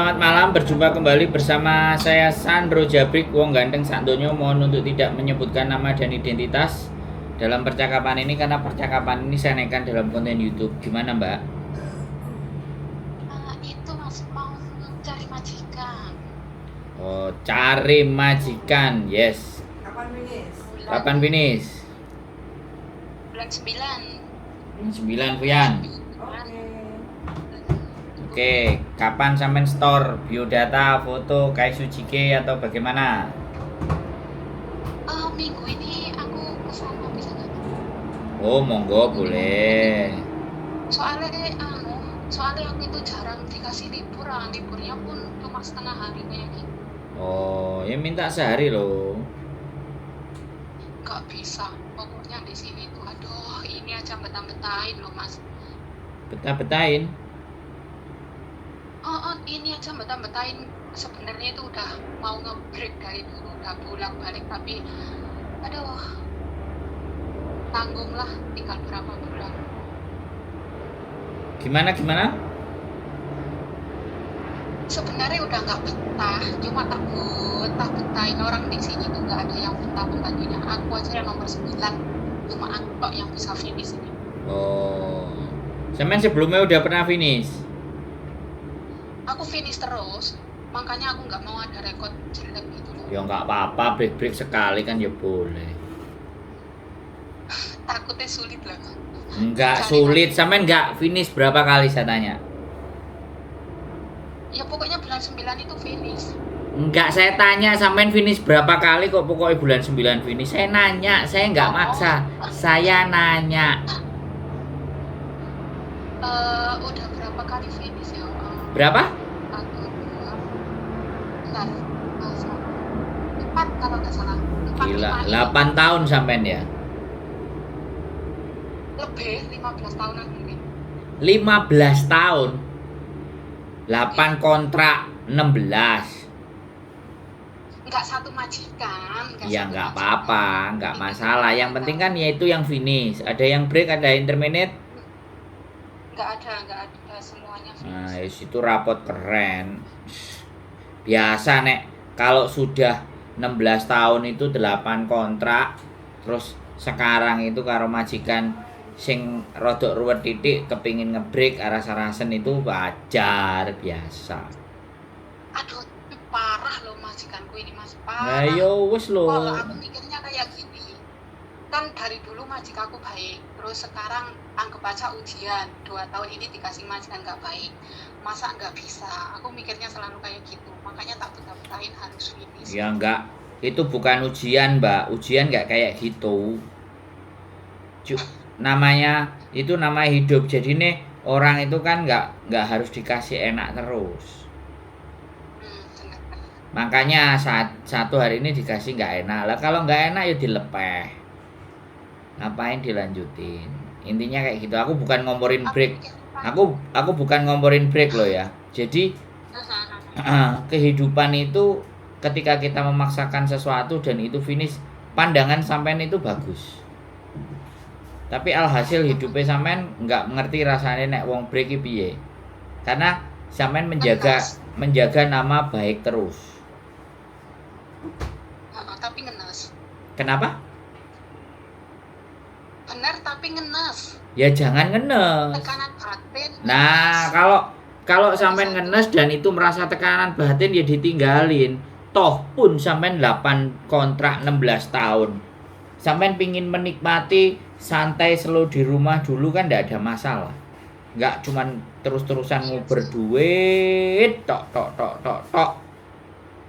selamat malam. Berjumpa kembali bersama saya Sandro Jabrik, wong ganteng sak donya. Mohon untuk tidak menyebutkan nama dan identitas dalam percakapan ini karena percakapan ini saya naikkan dalam konten YouTube. Gimana, Mbak? Itu, Mas, mau cari majikan. Oh, cari majikan. Yes. Kapan finish? Bulan Kapan finish? Bulan 9. Bulan 9, Fuyan. Oke. Oke, kapan sampean setor biodata, foto, kaisujike atau bagaimana? Minggu ini aku kesana bisa nggak? Oh, monggo boleh. Soalnya anu, soalnya aku itu jarang dikasih liburan, liburnya pun cuma setengah hari kayak gitu. Oh, ya minta sehari loh. Nggak bisa. Pokoknya di sini tuh, aduh, ini aja betah-betahin loh, Mas. Betah-betahin. Oh, ini aja betah-betahin. Sebenarnya itu udah mau nge-break dari dulu, udah bolak-balik, tapi aduh, tanggung lah, tinggal berapa bulan. Gimana gimana? Sebenarnya udah nggak betah, cuma tak betah betahin orang di sini tuh nggak ada yang betah pembantunya. Aku aja yang nomor 9, cuma aku kok yang bisa finish ini. Oh. Sampean sebelumnya udah pernah finish? Aku finish terus, makanya aku nggak mau ada rekod jelek gitu loh. Ya nggak apa-apa, break-break sekali kan ya boleh. Takutnya sulit loh. Nggak Cari sulit, lagi. sampean nggak finish berapa kali saya tanya? Ya pokoknya bulan 9 itu finish. Nggak, saya tanya sampean finish berapa kali kok pokoknya bulan 9 finish. Saya nanya, saya nggak Oh. maksa. Saya nanya. Udah berapa kali finish ya? Berapa? Satu, dua, bentar. Satu, empat kalau nggak salah. Empat, Gila, lima, ini. 8 tahun sampean ya? Lebih, 15 tahunan mungkin. 15 tahun. 8 kontrak 16. Nggak satu majikan, nggak Ya satu nggak majikan. apa-apa, nggak masalah. Yang penting kan ya itu yang finish. Ada yang break, ada interminate. Nggak ada semuanya Nah, finish. itu rapot keren. Biasa nek kalau sudah 16 tahun itu 8 kontrak, terus sekarang itu karo majikan sing rodok ruwet titik kepingin ngebreak aras-arasen itu wajar biasa. Aduh, parah loh majikanku ini, Mas, Nah, parah. yo wis lho. Kalau aku mikirnya kayak gini, kan dari dulu majikanku baik, terus sekarang anggap aja ujian, 2 tahun ini dikasih majikan nggak baik, masa nggak bisa? Aku mikirnya selalu kayak gitu, makanya tak betah-betahin harus finish. Ya enggak, itu bukan ujian, Mbak. Ujian nggak kayak gitu. Namanya itu namanya hidup. Jadi nih orang itu kan nggak harus dikasih enak terus. Bener. Makanya saat satu hari ini dikasih nggak enak lah. Kalau nggak enak ya dilepeh. Ngapain dilanjutin? Intinya kayak gitu. Aku bukan ngomporin Aku break. mikir, Aku bukan ngomporin break loh ya. Jadi kehidupan itu ketika kita memaksakan sesuatu dan itu finish, pandangan sampean itu bagus. Tapi alhasil hidupnya sampean nggak ngerti rasanya nek wong break iki piye. Karena sampean menjaga Ngenes. menjaga nama baik terus. Heeh, tapi ngenes. Kenapa? Benar tapi ngenes. Ya jangan ngenes. Tekanan batin. Nah, ngenes. kalau kalau Nggak sampean bisa ngenes dan itu merasa tekanan batin ya ditinggalin. Toh pun sampean 8 kontrak 16 tahun. Sampean pingin menikmati santai slow di rumah dulu kan nggak ada masalah. Nggak cuman terus-terusan Iya nguber sih. duit tok tok tok tok tok.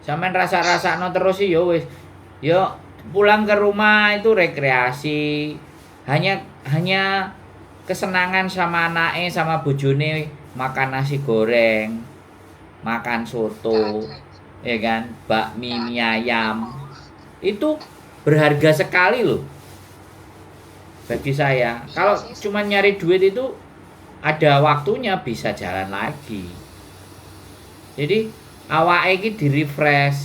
Sampean rasa-rasakno terus sih ya wis. Yo pulang ke rumah itu rekreasi. Hanya hanya kesenangan sama anaknya sama bojone, makan nasi goreng, makan Nggak soto, ada. ya kan, bakmi, Nggak mie ada. ayam. Itu berharga sekali loh bagi saya. Iya Kalau sih. cuma nyari duit itu ada waktunya bisa jalan lagi. Jadi awake iki di refresh,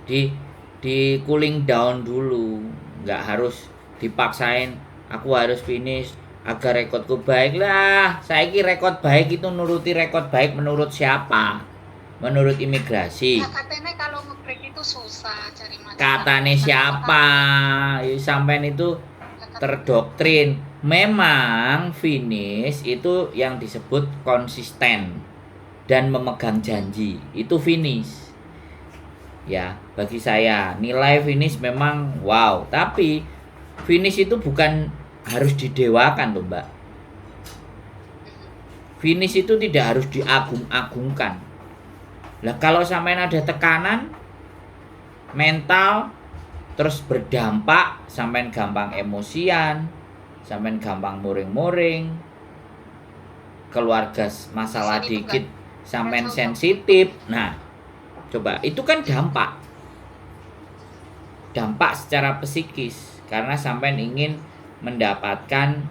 di cooling down dulu, nggak harus dipaksain aku harus finish, Agar rekodku baik lah. Saiki rekod baik itu nuruti rekod baik menurut siapa? Menurut imigrasi. Nah, katanya kalau ngebreak itu susah cari majikan. Katane siapa? Sampean itu terdoktrin. Memang finish itu yang disebut konsisten dan memegang janji. Itu finish. Ya, bagi saya nilai finish memang wow, tapi finish itu bukan harus didewakan loh, Mbak. Finish itu tidak harus diagung-agungkan. Lah kalau sampean ada tekanan mental terus berdampak sampean gampang emosian, sampean gampang muring-muring, keluarga masalah Di sini tuh dikit sampean nggak sensitif. Nah, coba itu kan dampak. Dampak secara psikis karena sampean ingin mendapatkan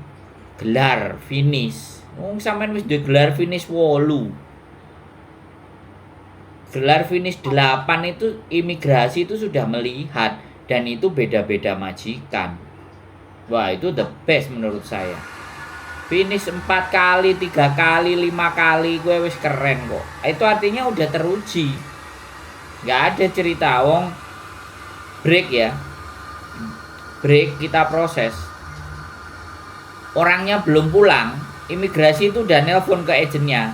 gelar finish. Wong sampean wis duwe gelar finish 8. Gelar finish 8 itu imigrasi itu sudah melihat dan itu beda-beda majikan. Wah, itu the best menurut saya. Finish 4 kali, 3 kali, 5 kali, kuwi wis keren kok. Itu artinya udah teruji. Nggak ada cerita wong break ya. Break kita proses. Orangnya belum pulang, imigrasi itu udah nelpon ke agennya.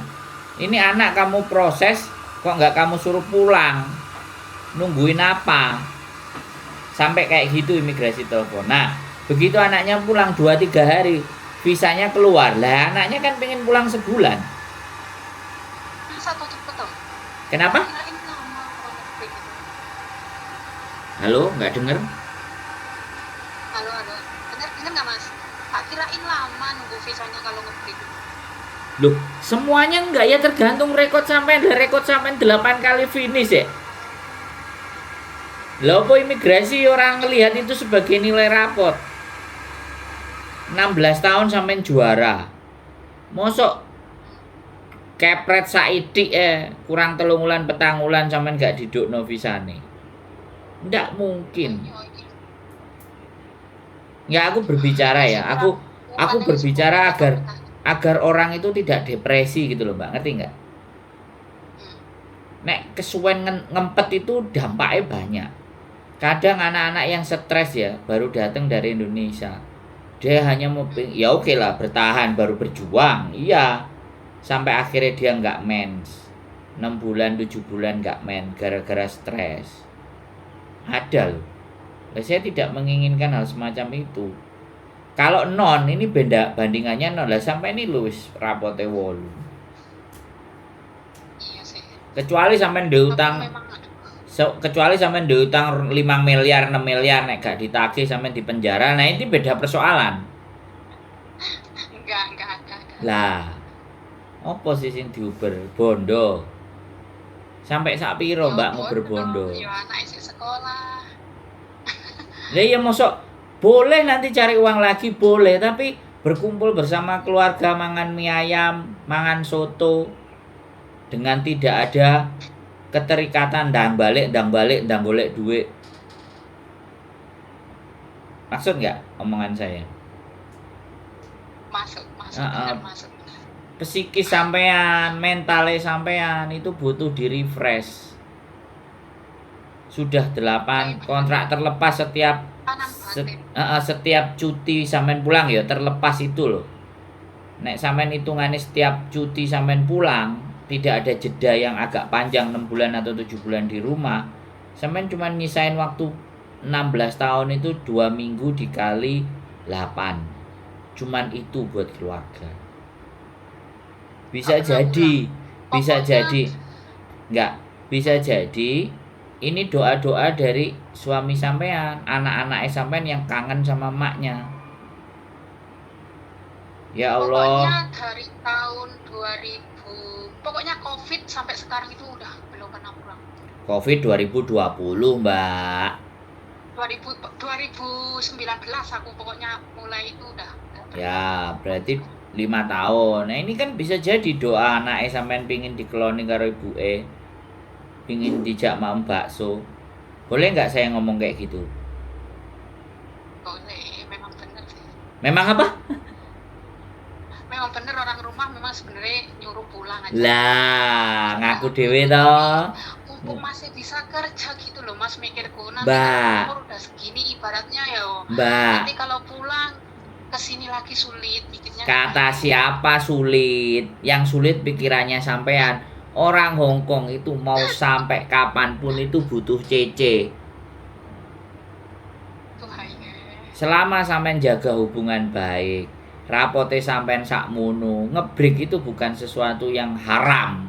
Ini anak kamu proses, kok nggak kamu suruh pulang? Nungguin apa? Sampai kayak gitu imigrasi telepon. Nah, begitu anaknya pulang 2-3 hari, visanya keluar. Lah, anaknya kan pengen pulang sebulan. Masa tuh cepet tuh? Kenapa? Kirain lama kalau ngebreak itu. Halo, nggak denger? Halo, halo. Dengar, dengar nggak, Mas? Tak kirain lama nunggu visanya kalau ngebreak. Loh, semuanya enggak ya, tergantung rekod sampean. Lah rekod sampean 8 kali finish ya. Lah apa imigrasi orang ngelihat itu sebagai nilai rapot? 16 tahun sampean juara. Mosok kepret saithik kurang 3 wulan 4 wulan sampean gak didukno visane. Ndak mungkin. Nggak, aku berbicara ya. Aku berbicara agar agar orang itu tidak depresi gitu loh, Mbak. Ngerti nggak? Nek kesuwen ngempet itu dampaknya banyak. Kadang anak-anak yang stres ya, baru datang dari Indonesia. Dia hanya mau ya oke lah bertahan, baru berjuang. Iya. Sampai akhirnya dia nggak mens. 6 bulan, 7 bulan nggak men gara-gara stres. Ada loh. Nah, saya tidak menginginkan hal semacam itu. Kalau non ini beda bandingannya non lah sampai ini lho wis rapote 8. Iya sih. Kecuali sampean duwe utang Tapi memang aduh. Kecuali sampean duwe utang 5 miliar, 6 miliar nek gak ditagih sampean di penjara. Nah, ini beda persoalan. Enggak. Lah, opo sih sing diuber? Bondo. Sampai sak piro, Ya Mbak, nguber bondo, bondo? Ya anak isih sekolah. Lah iya mosok boleh nanti cari uang lagi boleh, tapi berkumpul bersama keluarga mangan mie ayam, mangan soto dengan tidak ada keterikatan ndang balik, ndang balik, ndang golek duit. Maksud nggak omongan saya? Masuk, masuk, Heeh. bener, masuk. Psikis sampean, mentale sampean itu butuh di refresh. Sudah 8 kontrak terlepas setiap Tanam batin. setiap cuti sampean pulang ya terlepas itu loh. Nek sampean hitungannya setiap cuti sampean pulang, tidak ada jeda yang agak panjang 6 bulan atau 7 bulan di rumah. Sampean cuma nyisain waktu 16 tahun itu 2 minggu dikali 8. Cuman itu buat keluarga. Bisa Nggak pernah jadi, bisa Pokoknya jadi. Enggak, bisa jadi ini doa-doa dari suami sampean, anak-anaknya sampean yang kangen sama maknya. Ya Allah. Pokoknya dari tahun 2000, pokoknya Covid sampai sekarang itu udah belum pernah pulang. Covid 2020, Mbak. 2019 aku pokoknya mulai itu udah nggak pernah. Ya, berarti 5 tahun. Nah, ini kan bisa jadi doa anaknya sampean pingin dikeloni karo ibuke. Pingin dijak maem bakso. Boleh nggak saya ngomong kayak gitu? Boleh, memang bener sih. Memang apa? sebenarnya nyuruh pulang aja. Lah, ngaku dhewe to. Mumpung masih bisa kerja gitu loh Mas, mikirku nanti Mbak. umur udah segini ibaratnya ya. Mbak. Nanti kalau pulang ke sini lagi sulit mikirnya. Kata siapa sulit? Yang sulit pikirannya sampean. Orang Hong Kong itu mau sampai kapanpun itu butuh CC. Selama sampean jaga hubungan baik, rapote sampean sakmono, ngebreak itu bukan sesuatu yang haram.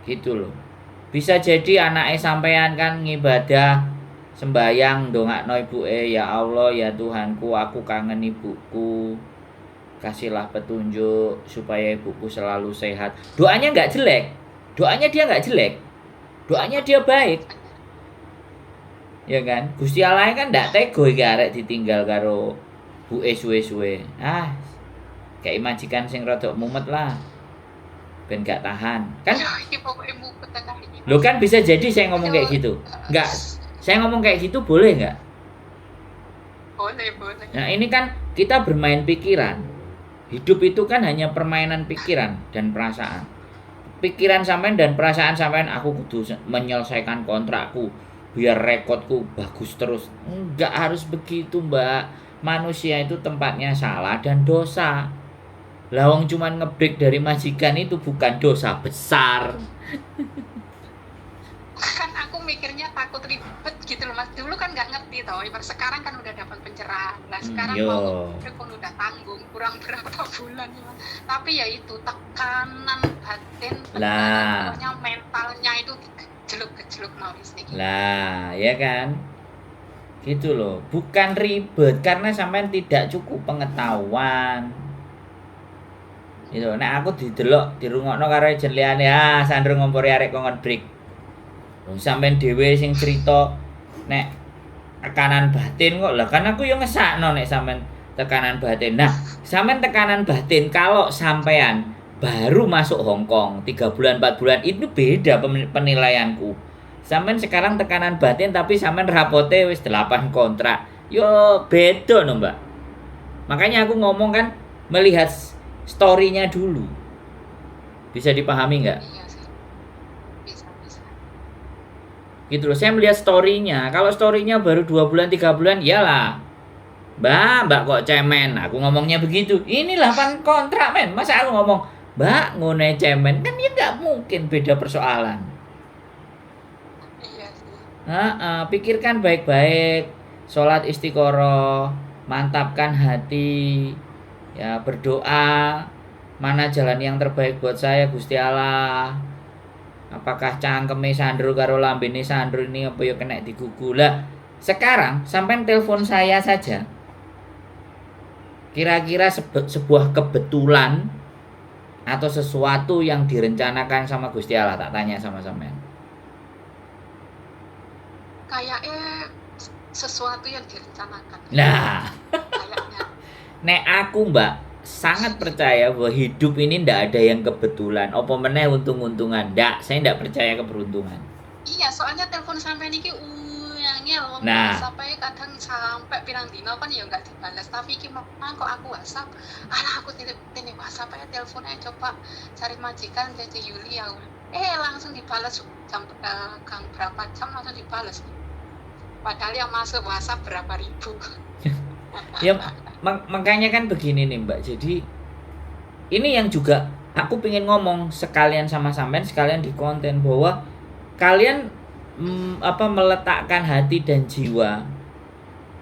Gitu loh. Bisa jadi anaknya sampean kan ngibadah sembayang ndongakno ibuke, ya Allah ya Tuhanku, aku kangen ibuku. Kasihlah petunjuk supaya ibuku selalu sehat. Doanya nggak jelek. Doanya dia nggak jelek. Doanya dia baik. Ya kan? Gusti Allah kan ndak tega iki arek ditinggal karo buke suwe-suwe. Ah, kayak majikan sing rada mumet lah. Ben gak tahan. Kan lo kan bisa jadi saya ngomong kayak gitu. Enggak, saya ngomong kayak gitu boleh nggak? Boleh, boleh. Nah, ini kan kita bermain pikiran. Hidup itu kan hanya permainan pikiran dan perasaan. Pikiran sampean dan perasaan sampean, aku kudu menyelesaikan kontrakku biar rekodku bagus terus. Enggak harus begitu, Mbak. Manusia itu tempatnya salah dan dosa. Lah wong cuman ngebreak dari majikan itu bukan dosa besar. Kan aku mikirnya takut ribet gitu loh Mas. Dulu kan nggak ngerti toh. Ibarat sekarang kan udah dapat pencerahan. Nah, sekarang mau ngebreak pun udah tanggung kurang berapa bulan ya, Mas. Tapi ya itu tekanan batin, lah, pokoknya mentalnya itu jeluk-jeluk noise nih. Lah, ya kan? Gitu loh. Bukan ribet karena sampean tidak cukup pengetahuan. Gitu. Nek aku didelok, dirungokno karo ejen liyane, ah Sandro ngompori arek kongkon break. Wong sampean dhewe sing cerita nek tekanan batin kok. Lah kan aku yo ngesakno nek sampean tekanan batin. Nah, sampean tekanan batin kalau sampean baru masuk Hong Kong 3 bulan 4 bulan itu beda penilaianku. Sampean sekarang tekanan batin tapi sampean rapote wis 8 kontrak. Yo beda no, Mbak. Makanya aku ngomong kan melihat story-nya dulu. Bisa dipahami nggak? Iya sih. Bisa, bisa. Gitu loh. Saya melihat story-nya. Kalau story-nya baru 2 bulan, 3 bulan, iyalah. Mbak, Mbak kok cemen. Aku ngomongnya begitu. Ini 8 kontrak, men. Masa aku ngomong, Mbak ngone cemen? Kan ya nggak mungkin, beda persoalan. Iya sih. Heeh, pikirkan baik-baik. Sholat istiqoroh, mantapkan hati, ya berdoa, mana jalan yang terbaik buat saya Gusti Allah. Apakah cangkeme Sandro karo lambene Sandro ini apa ya kena digugu. Lah, sekarang sampean telepon saya saja. Kira-kira sebuah kebetulan atau sesuatu yang direncanakan sama Gusti Allah, tak tanya sama sampean. Kayaknya sesuatu yang direncanakan. Nah. Kayaknya. Nek aku Mbak sangat percaya bahwa hidup ini ndak ada yang kebetulan. Apa meneh untung-untungan? Ndak, saya ndak percaya keberuntungan. Iya, soalnya telepon sampean iki angel wong. Nah. Sampai kadang sampai pirang dino kan ya nggak dibalas, tapi iki mang kok aku WhatsApp, alah aku titip WhatsApp aja, telepon aja coba cari majikan Cece Yuli ya. Langsung dibalas jam gang berapa jam langsung dibalas. Padahal yang masuk WhatsApp berapa ribu. Ya makanya kan begini nih Mbak. Jadi ini yang juga aku pengen ngomong sekalian sama sampean, sekalian di konten bahwa kalian meletakkan hati dan jiwa,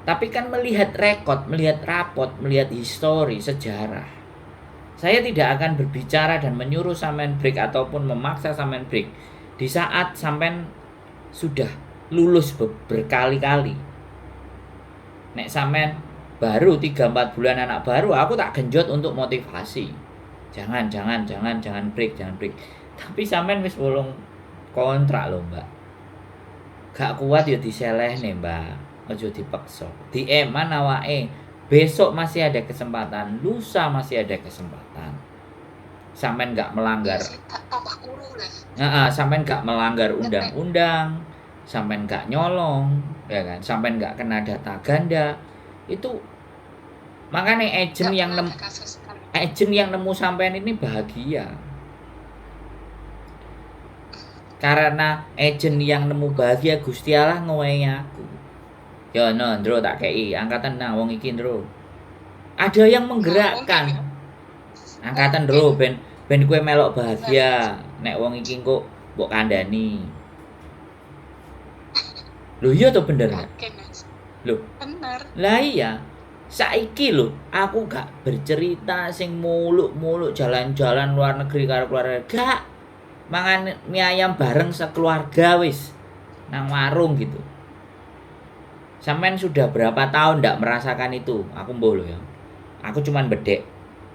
tapi kan melihat rekod, melihat rapot, melihat histori, sejarah. Saya tidak akan berbicara dan menyuruh sampean break ataupun memaksa sampean break di saat sampean sudah lulus berkali-kali. Nek sampean baru 3-4 bulan anak baru, aku tak genjot untuk motivasi. Jangan, jangan, jangan, jangan break, jangan break. Tapi sampean wis 8 kontrak loh, Mbak. Gak kuat ya diselehne, Mbak. Ojo dipaksa. Dieman awake. Besok masih ada kesempatan, lusa masih ada kesempatan. Sampean gak melanggar. Heeh, sampean gak melanggar undang-undang, sampean gak nyolong, ya kan? Sampean gak kena data ganda. Itu makanya agent yang Agent yang nemu sampean ini bahagia. Karena agent yang nemu bahagia, Gusti Allah ngewehi aku. Ya no, Ndro, tak kei angkatan nang wong iki, Ndro. Ada yang menggerakkan. Angkatan, Ndro, ben ben kowe melok bahagia nek wong iki engko mbok kandhani. Lho iya toh, bener nggak? Loh. Bener. Lah iya. Saiki lho, aku gak bercerita sing muluk-muluk jalan-jalan luar negeri karo keluarga. Gak. Mangan mie ayam bareng sekeluarga wis. Nang warung gitu. Sampean sudah berapa tahun ndak merasakan itu? Aku mbuh lho ya. Aku cuman bedek.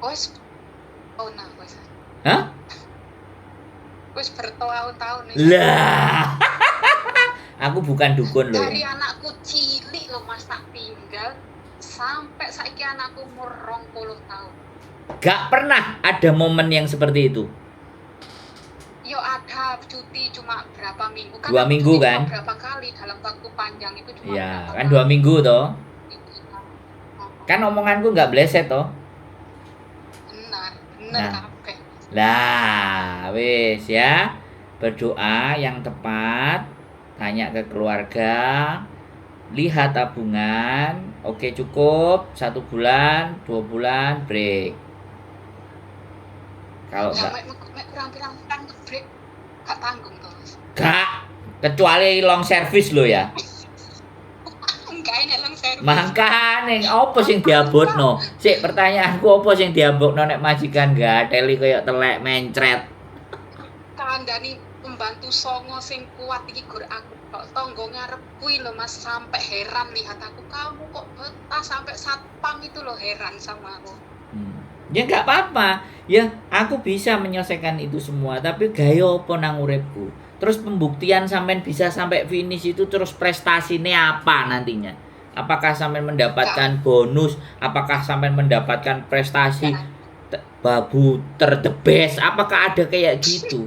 Wis tahun aku wis. Hah? Wis bertahun-tahun wis. Lah. Aku bukan dukun loh Dari ya. Anakku cilik lho, Mas, tak tinggal sampai saiki anakku umur 20 tahun. Gak pernah ada momen yang seperti itu. Yo ada cuti cuma berapa minggu kan. Dua Aku minggu cuti cuma kan? berapa kali dalam waktu panjang itu cuma Ya, berapa kan kali. 2 minggu toh. Oh, Kan omonganku nggak bleset toh. Benar, benar Nah. kabeh. Lah, wis ya. Berdoa yang tepat, tanya ke keluarga, lihat tabungan, oke cukup 1 bulan, 2 bulan, break. Kalau Lah enggak, mek mek kurang pirang-pirang break gak tanggung tuh, Mas. gak, kecuali long service lo ya. Enggak, ini long service. Makane apa sing diabotno? Sik, pertanyaanku, apa sing diabotno nek majikan gateli koyo telek mencret? Kandhani pembantu songo sing kuat iki gur aku tok. Tonggo ngarep kuwi lho, Mas, sampai heran lihat aku, kamu kok betah, sampai satpam itu loh heran sama aku. Ya nggak apa-apa. Ya aku bisa menyelesaikan itu semua, tapi gaya apa nang uripku? Terus pembuktian sampean bisa sampai finish itu terus prestasinya apa nantinya? Apakah sampean mendapatkan bonus? Apakah sampean mendapatkan prestasi babu ter the best? Apakah ada kayak gitu?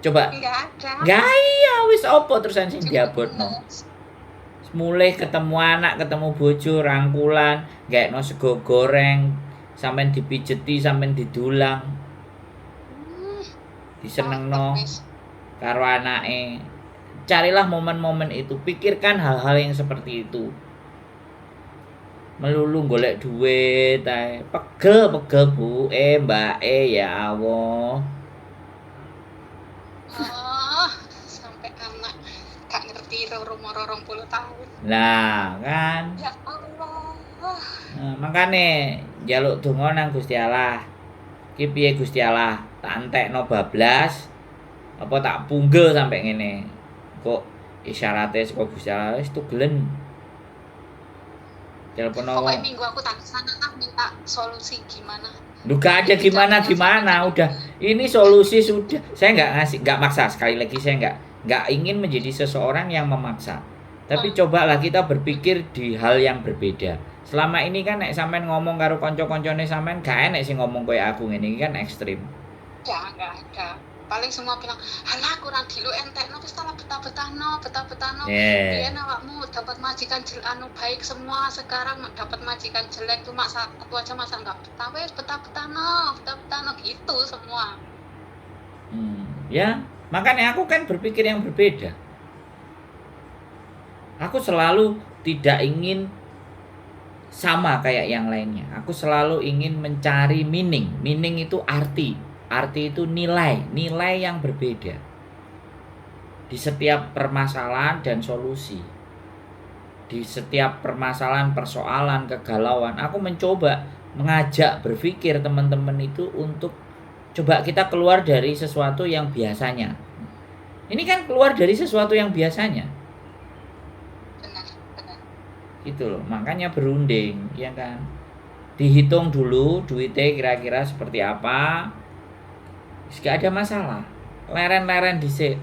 Coba. Enggak ada. Nggak, iya wis, opo terusan sing diabotno? Mas. Mulai ketemu anak, ketemu bojo, rangkulan, gaekno sego goreng, sampean dipijeti, sampean didulang, disenengno Mantep, wis. Karo anake. Carilah momen-momen itu, pikirkan hal-hal yang seperti itu. Melulu golek duit ae. Pegel, pegel, Bu, eh Mbak, eh ya Allah. Ah, sampai anak gak ngerti roro moro 20 tahun. Lah kan. Ya Allah. Nah, makane njaluk donga nang Gusti Allah. Ki piye Gusti Allah? Tak entekno bablas apa tak punggel sampai ngene. Kok isyarate saka Gusti Allah wis tugelen. Telepon. Pokoknya minggu aku tak kesana ah, minta solusi gimana. Lu gak ada gimana gimana, udah ini solusi sudah. Saya nggak ngasih, nggak maksa, sekali lagi saya nggak ingin menjadi seseorang yang memaksa. Tapi cobalah kita berpikir di hal yang berbeda. Selama ini kan nek sampean ngomong karo kanca-kancane sampean gak enek sing ngomong koyo aku ngene iki kan ekstrim. Ya nggak ada. Paling semua bilang, halah kurang dilu entekno wis talah betah-betahno, betah-betahno. Yeah. Biyen awakmu dapat majikan anu baik semua, sekarang dapat majikan jelek cuma satu aja masa nggak betah, wes betah-betahno, betah-betahno gitu semua. Ya, makanya aku kan berpikir yang berbeda. Aku selalu tidak ingin sama kayak yang lainnya. Aku selalu ingin mencari meaning. Meaning itu arti. Arti itu nilai, nilai yang berbeda. Di setiap permasalahan dan solusi. Di setiap permasalahan, persoalan, kegalauan, aku mencoba mengajak berpikir teman-teman itu untuk coba kita keluar dari sesuatu yang biasanya. Ini kan keluar dari sesuatu yang biasanya. Benar, benar. Gitu loh. Makanya berunding, ya kan. Dihitung dulu duitnya kira-kira seperti apa. Gak ada masalah. Leren-leren dhisik.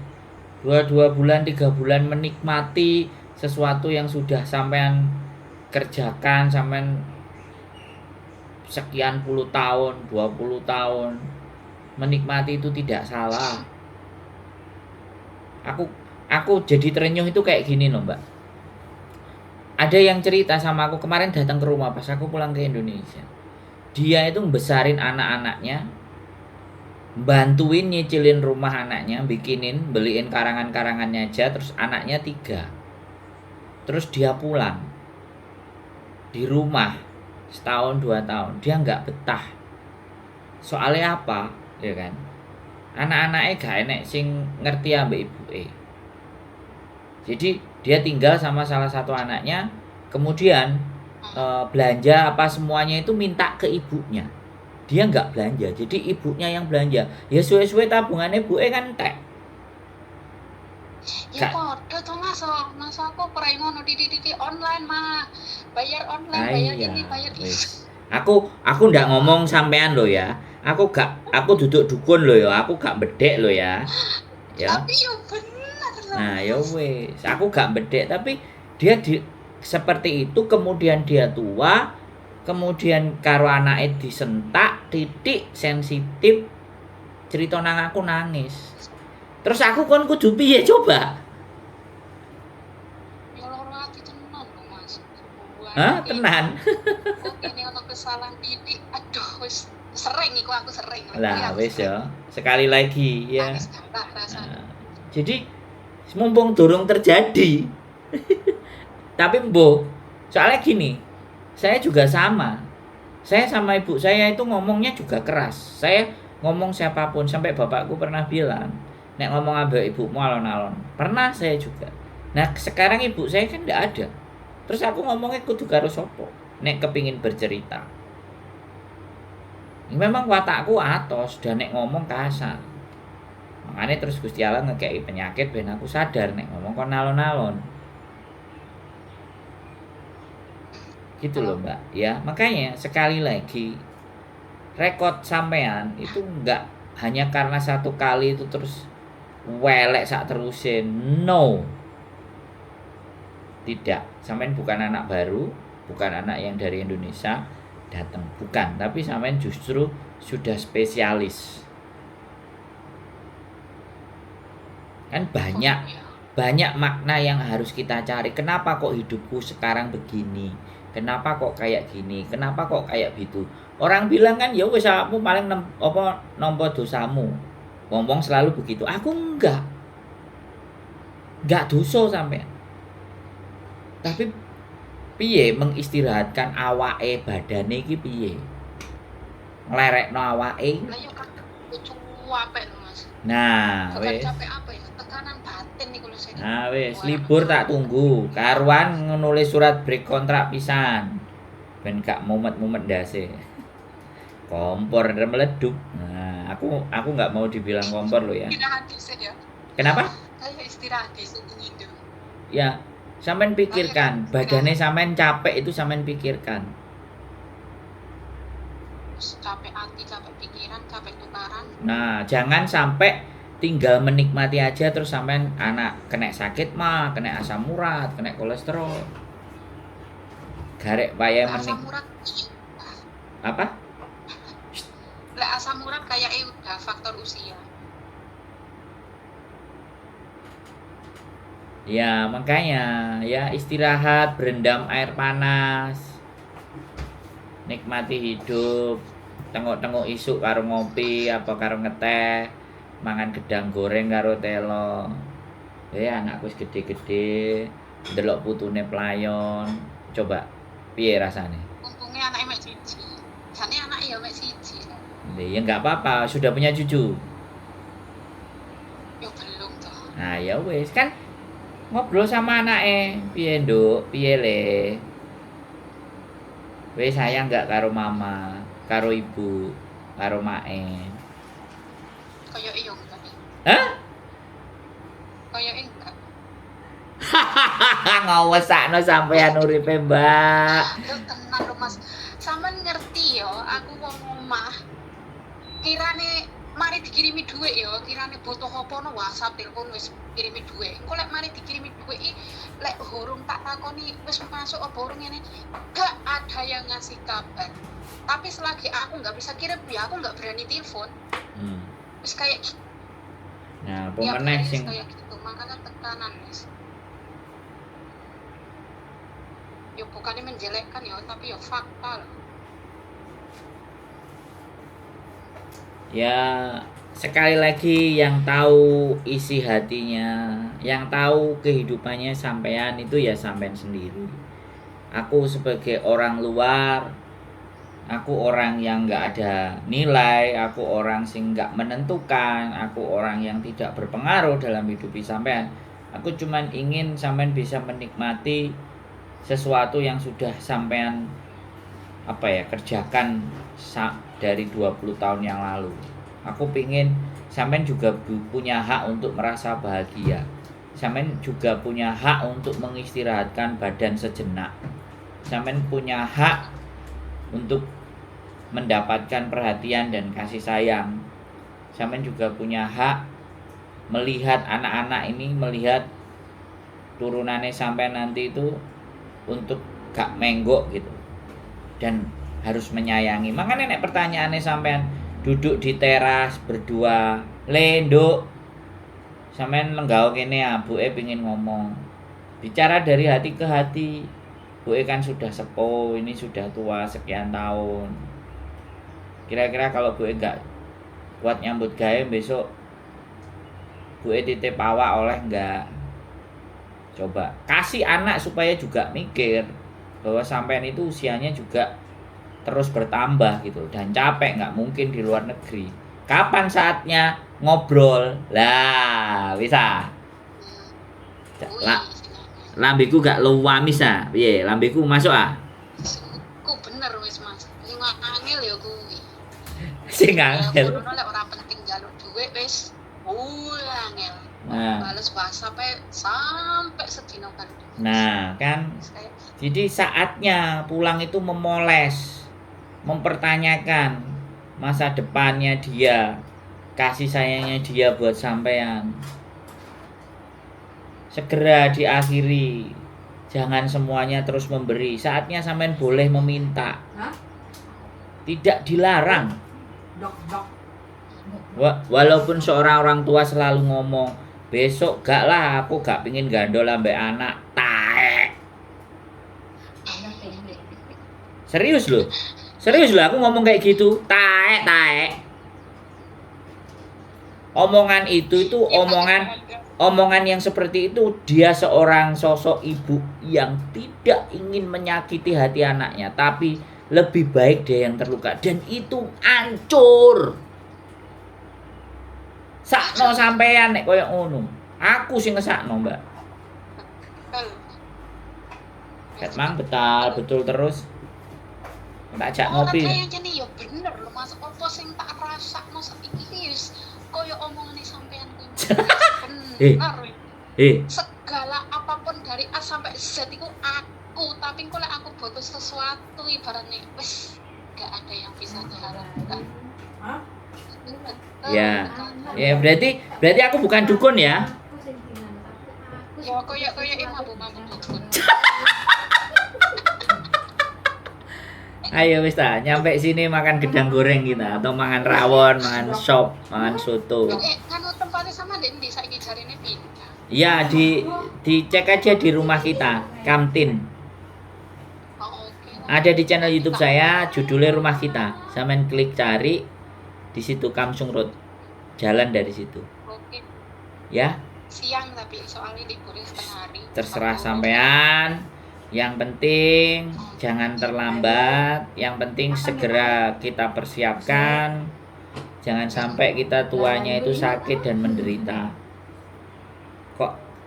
Dua, 2 bulan, 3 bulan menikmati sesuatu yang sudah sampean kerjakan, sampean sekian puluh tahun, 20 tahun. Menikmati itu tidak salah. Aku jadi terenyuh itu kayak gini loh, Mbak. Ada yang cerita sama aku kemarin, datang ke rumah pas aku pulang ke Indonesia. Dia itu besarin anak-anaknya, bantuin nyicilin rumah anaknya, bikinin, beliin karangan-karangannya aja, terus anaknya 3. Terus dia pulang di rumah setahun 2 tahun, dia nggak betah. Soalnya apa? Ya kan? Anak-anaknya gak enek sing ngerti ambek ibuke. Jadi dia tinggal sama salah satu anaknya, kemudian belanja apa semuanya itu minta ke ibunya. Dia nggak belanja, jadi ibunya yang belanja. Ya suwe-suwe tabungannya ibuke kan entek. Ya podo to Mas, oh. Mas aku pernah ngono di online mah. Bayar online, bayar iya, ini, bayar itu. Aku ndak ngomong sampean lo ya. Aku gak, aku duduk dukun lo ya. Aku gak bedek lo ya. Ya. Tapi yo bener loh. Nah, ya wis, aku gak bedek, tapi dia seperti itu, kemudian dia tua, kemudian karo anake disentak, titik sensitif, cerita nang aku nangis. Terus aku kon kudu piye coba? Ya loro ati tenan lho Mas. Hah, tenan. Kok ini ono kesalahan titik, aduh wis sering iku, aku sering. Lah wis ya, sekali lagi ya. Nangis tambah rasane. Nah, jadi mumpung durung terjadi. Tapi mbo, soalnya gini, saya juga sama. Saya sama ibu saya itu ngomongnya juga keras. Saya ngomong siapapun, sampai bapakku pernah bilang, nek ngomong ambek ibumu alon-alon. Pernah saya juga. Nah, sekarang ibu saya kan ndak ada. Terus aku ngomongnya kudu karo sopo nek kepingin bercerita. Memang watakku atos dan nek ngomong kasar. Makanya terus Gusti Allah ngekei penyakit ben aku sadar nek ngomong kon alon-alon. Gitu loh Mbak. Ya, makanya sekali lagi rekod sampean itu enggak hanya karena satu kali itu terus welek sak terusin. No. Tidak. Sampean bukan anak baru, bukan anak yang dari Indonesia datang, bukan, tapi sampean justru sudah spesialis. Kan banyak makna yang harus kita cari. Kenapa kok hidupku sekarang begini? Kenapa kok kayak gini? Kenapa kok kayak gitu? Orang bilang kan ya wis awakmu paling nampa dosamu. Wong-wong selalu begitu. Aku enggak. Enggak dosa sampean. Tapi piye mengistirahatkan awake badane iki piye? Nglerekno awake. Lah yo kan capek lho Mas. Nah, wis. Capek apa ya? Tekanan batin niku lho sing. Nah, wis libur tak tunggu. Karuan nulis surat break kontrak pisan. Ben gak mumet-mumet ndase. Kompor meledup. Nah, aku nggak mau dibilang kompor lo ya. Istirahat dhisik ya. Kenapa? Kayak istirahat dhisik gitu. Ya, sampean pikirkan, badannya sampean capek itu sampean pikirkan. Capek hati, capek pikiran, capek tukaran. Nah, jangan sampai tinggal menikmati aja terus sampean anak kena sakit mah, kena asam urat, kena kolesterol. Garek payah asam urat. Apa? Lek asam urat kayaknya udah faktor usia. Ya, makanya ya istirahat, berendam air panas. Nikmati hidup, tengok-tengok isuk karo ngopi apa karo ngeteh, mangan gedang goreng karo telo. Ya anakku wis gede-gede, ndelok putune playon. Coba piye rasane? Untungnya anake mek siji. Jane anake ya mek siji. Lha ya enggak apa-apa, sudah punya cucu. Ya belum toh. Nah, ya wis kan ngobrol sama anake, piye nduk, piye le? Wis sayang enggak karo mama, karo ibu, karo mae. Kayak iya enggak. Hah? Kayak enggak. Ngawesakno sampean uripe, Mbak. Lho tenan lho Mas. Sampeyan ngerti yo, aku wong omah. Kirane mari dikirimi dhuwit yo, kirane butuh apa no WhatsApp, telepon wis kirimi dhuwit. Engko lek mari dikirimi dhuwit iki lek hurung tak takoni wis masuk apa urung ngene, gak ada yang ngasih kabar. Tapi selagi aku nggak bisa kirim ya aku nggak berani telepon. Wis kayak gitu. Nah, apa meneh sing kayak gitu, makanya tekanan wis. Ya bukannya menjelekkan ya, tapi ya fakta loh. Ya, sekali lagi yang tahu isi hatinya, yang tahu kehidupannya sampean itu ya sampean sendiri. Aku sebagai orang luar, aku orang yang nggak ada nilai, aku orang sing nggak menentukan, aku orang yang tidak berpengaruh dalam hidup sampean. Aku cuman ingin sampean bisa menikmati sesuatu yang sudah sampean apa ya kerjakan dari 20 tahun yang lalu. Aku pingin sampean juga punya hak untuk merasa bahagia. Sampean juga punya hak untuk mengistirahatkan badan sejenak. Sampean punya hak untuk mendapatkan perhatian dan kasih sayang. Sampean juga punya hak melihat anak-anak ini, melihat turunannya sampai nanti itu untuk gak menggok gitu. Dan harus menyayangi. Makanya nek pertanyaannya sampean duduk di teras berdua, "Le, Nduk, sampean lenggah kene ah, buke pingin ngomong." Bicara dari hati ke hati. Buke kan sudah sepuh, ini sudah tua sekian tahun. Kira-kira kalau buke gak kuat nyambut gawe besok, buke titip awak oleh enggak? Coba kasih anak supaya juga mikir bahwa sampean itu usianya juga terus bertambah gitu dan capek, nggak mungkin di luar negeri. Kapan saatnya ngobrol? Lah, bisa. Kuwi Lambeku gak luamis ah. Piye? Lambeku masuk ah? Ku bener wis Mas. Sing angel ya kuwi. Sing angel. Ngono lek ora penting njaluk dhuwit wis angel. Nah. Bales WhatsApp sampai sedina kan. Nah, kan. Jadi saatnya pulang itu memoles, mempertanyakan masa depannya dia, kasih sayangnya dia buat sampean. Segera diakhiri. Jangan semuanya terus memberi. Saatnya sampean boleh meminta. Hah? Tidak dilarang. Dok, dok. Walaupun seorang orang tua selalu ngomong, besok gak lah aku gak pingin gandol ambek anak. Taek. Serius loh. Serius loh aku ngomong kayak gitu. Taek, taek. Omongan itu omongan yang seperti itu, dia seorang sosok ibu yang tidak ingin menyakiti hati anaknya, tapi lebih baik dia yang terluka dan itu hancur. Sakno sampean nek koyo ngono. Aku sing ngesakno, Mbak. Ket mang betal betul terus. Tak ajak ngopi. Ora kaya ya bener lho Mas, opo sing tak rasakno saiki wis koyo omongane sampean kuwi. Bener. Segala apapun dari A sampai Z iku aku, tapi engko lek aku butuh sesuatu ibaratnya wis gak ada yang bisa diharapkan. Hah? Ya. Ya berarti aku bukan dukun ya. Ya koyo mambu-mambu dukun. Ayo wis ta, nyampe sini makan gedang goreng kita atau makan rawon, makan sop, makan soto. Kan tempatnya sama ndek ndi saiki jarine pindah. Iya, dicek aja di rumah kita, Kamtin. Oh, oke. Ada di channel YouTube saya, judulnya Rumah Kita. Sampean klik cari di situ Kamsung Road. Jalan dari situ. Oke. Ya. Siang tapi soalnya liburnya setengah hari. Terserah sampean. Yang penting jangan terlambat, yang penting segera kita persiapkan. Jangan sampai kita tuanya itu sakit dan menderita.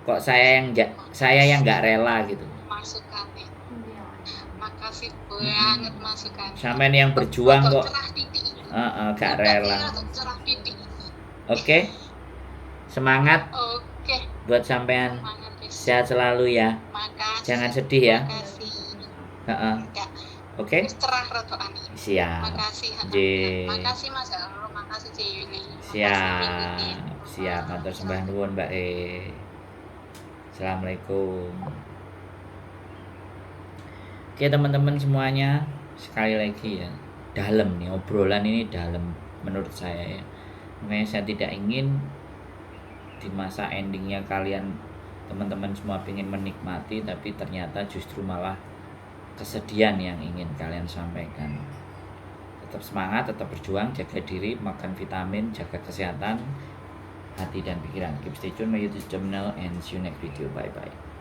Kok saya yang nggak rela gitu. Masukannya. Makasih banget masukannya. Sampean yang berjuang kok. Gak rela. Oke. Semangat. Oke. Buat sampean. Sehat selalu ya. Makasih. Jangan sedih ya. Oke. Cerah rotoan. Siap. Makasih. Makasih Mas Halo, makasih Ci Yuni. Siap. Siap, matur sembah nuwun Mbak E. Assalamualaikum. Oke teman-teman semuanya, sekali lagi ya, dalam nih obrolan ini dalam menurut saya ya. Makanya saya tidak ingin di masa endingnya kalian teman-teman semua ingin menikmati, tapi ternyata justru malah kesedihan yang ingin kalian sampaikan. Tetap semangat, tetap berjuang, jaga diri, makan vitamin, jaga kesehatan hati dan pikiran. Keep stay tune my YouTube channel and see you next video. Bye bye.